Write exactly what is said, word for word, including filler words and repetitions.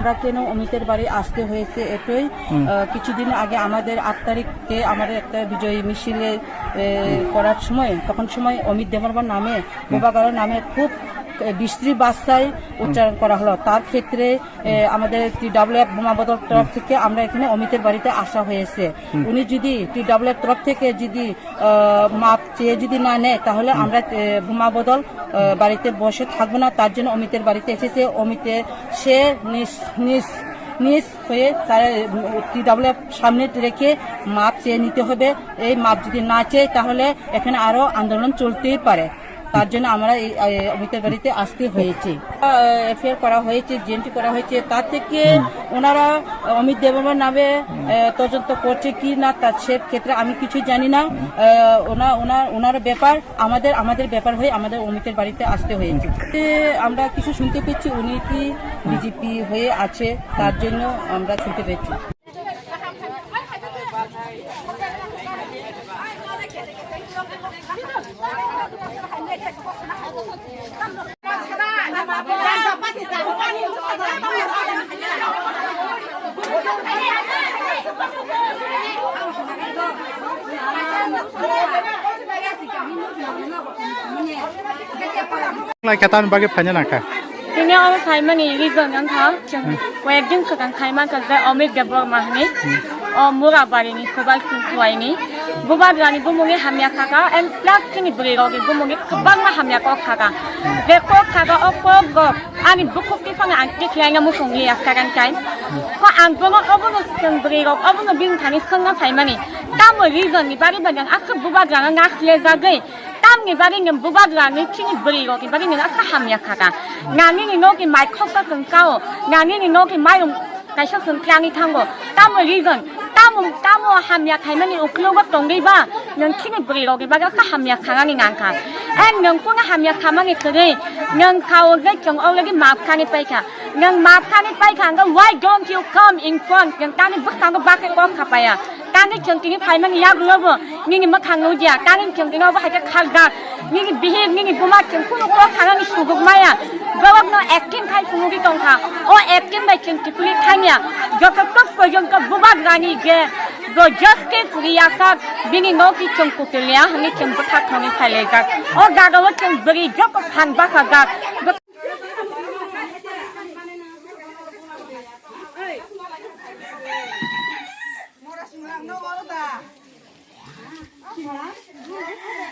আমরা কেন অমিতের বাড়ি আসতে হয়েছে এটাই, হুম। আহ, কিছুদিন আগে আমাদের আট তারিখে আমাদের একটা বিজয় মিছিলে, এ, হুম। করার সময়, তখন সময় অমিত দেববর্মার নামে, হুম। বোবাগ্রামের নামে খুব, এ, বিশ্রী ভাষায় উচ্চারণ করা হলো। তার ক্ষেত্রে, এ, আমাদের টিডাব্লিউএফ বোমা বদল তরফ হুম। থেকে আমরা এখানে অমিতের বাড়িতে আসা হয়েছে। হুম। উনি যদি টিডাব্লিউএফ তরফ থেকে যদি, আহ, মাপ চেয়ে যদি না নেয়, তাহলে হুম। আমরা, এ, বোমা বদল, আহ, বাড়িতে বসে থাকবো না। তার জন্য অমিতের বাড়িতে এসেছে। অমিতে সে নিজ, নিজ, নিজ হয়ে তারা, উম, টিডাব্লিউএফ সামনে রেখে মাপ চেয়ে নিতে হবে। এই মাপ যদি না চায়, তাহলে এখানে আরো আন্দোলন চলতেই পারে। তার জন্য আমরা এই, এই অমিতের বাড়িতে আসতে হয়েছে। আহ, এফআইআর করা হয়েছে, জিএনটি করা হয়েছে, তার থেকে হুম। ওনারা অমিত দেববর্মার নামে, হুম। আহ, তদন্ত করছে কি না, তার সে ক্ষেত্রে আমি কিছু জানি না। হুম। আহ, ওনা-, ওনা-, ওনার ব্যাপার, আমাদের, আমাদের ব্যাপার হয়ে আমাদের অমিতের বাড়িতে আসতে হয়েছে। হুম। তে আমরা কিছু শুনতে পেয়েছি, উনি কি হুম। বিজেপি হয়ে আছে, তার হুম। জন্য আমরা শুনতে পেয়েছি। Lai kha tamni bagwi phaina nangkha. Tini oro phaimani reason wngkha, chwng Hmm. koyekdin swkang khai mankha je Omit Debbarma hinwi, Hmm. o Murabari ni Subal Singh Khwai ni. Bubagrani bumungni hamya khaka and plus chini bwrwi rokni bumungni kwbangma hamya kok khaka. Je kok khaka o kok rok ani bukhuk tiphangno ang tikhlaina muchung liya second time. Ko ang bono obono chwng bwrwi rok obono bini thani swngna phaimani. Tamo reason ni bagwi ba nang aswk Bubagrano naslejagwi Tamni bagwi nwng Bubagrani chini bwrwi rokni bagwi nwng aswk hamya khaka. Nangini nokni mai khoksa chwng kao, nangini nokni mairum kaisa chwng tlangwi thango. Tamo reason, tamo, tamo hamya khaimani uklogo tongwi ba nwng chini bwrwi rokni bagwi aswk hamya khanani nangkha. And nwng kunu hamya khamani kwrwi nwng sao je chwng already maaf khani paikha. Nwng maaf khani paikha, hwnkhe why don't you come in front? Nwng tani bwskango bakhe kok sapaya. Tani chwng tini phaimani yagulobo nini mwkhang nukya. Tani chwng tini obo hai khe khaljak. Nini bihik, nini buma chwng kunu kok sanani suguk maya. Borokno acting khai phunugwi tongkha. O acting bai chwng kiphilwi thangya. Jototok porjonto Bubagrani je bo justice riya sak, bini nokni chwng kuchulya hwnwi chwng bwthak thongwi phailaijak. O jagao chwng bwrwi joto phan bachajak.